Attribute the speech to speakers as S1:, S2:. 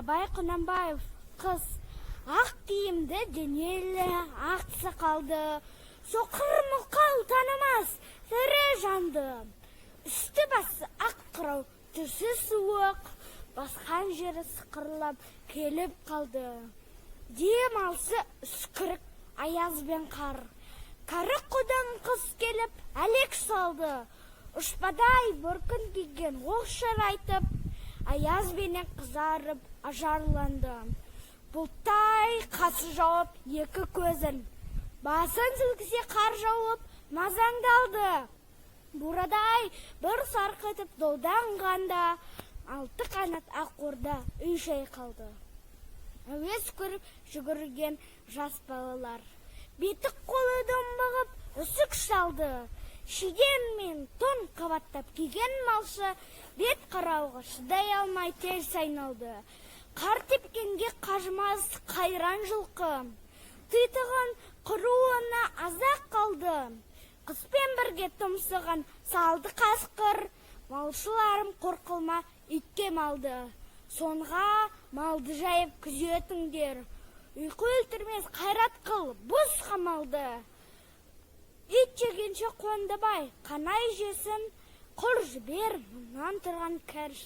S1: Абай Құнанбаев, «Қыс». Ақ киімді, денелі, ақ сақалды, соқыр, мылқау танымас тірі жанды. Үсті басы ақ қырау, түсі суық, басқан жері сықырлап келіп қалды. Дем алысы үскірік аяз бен қар. Кәрі қодан қыс келіп әлек салды. Ұшпадай бөркін киген, оқ айтып, аязбенен қызарып ажарланды. Бұлттай қасы жауып екі көзін, басын сілкісе, қар жауып мазаңды алды. Бурадай бір сарқытып долданғанда, алты қанат ақ орда үй шайқалды. Әуес көріп жүгірген жас балалар беті қолы домбығып үсік шалды. Шиден мен тон қабаттап киген малшы бет қарауға шыдай алмай теріс айналды. Қар тепкенге қажымас қайран жылқы титығын құруына аз-ақ қалды. Қыспен бірге тұмсығын салды қасқыр. Малшыларым, қорқылма итке малды. Соңға малды жайып күзетіңдер. Ұйқы өлтірмес қайрат қыл, бұз қамалды. Ит жегенше, Қондыбай, қанай жесін, құр жібер мұнан тұрған кәріш.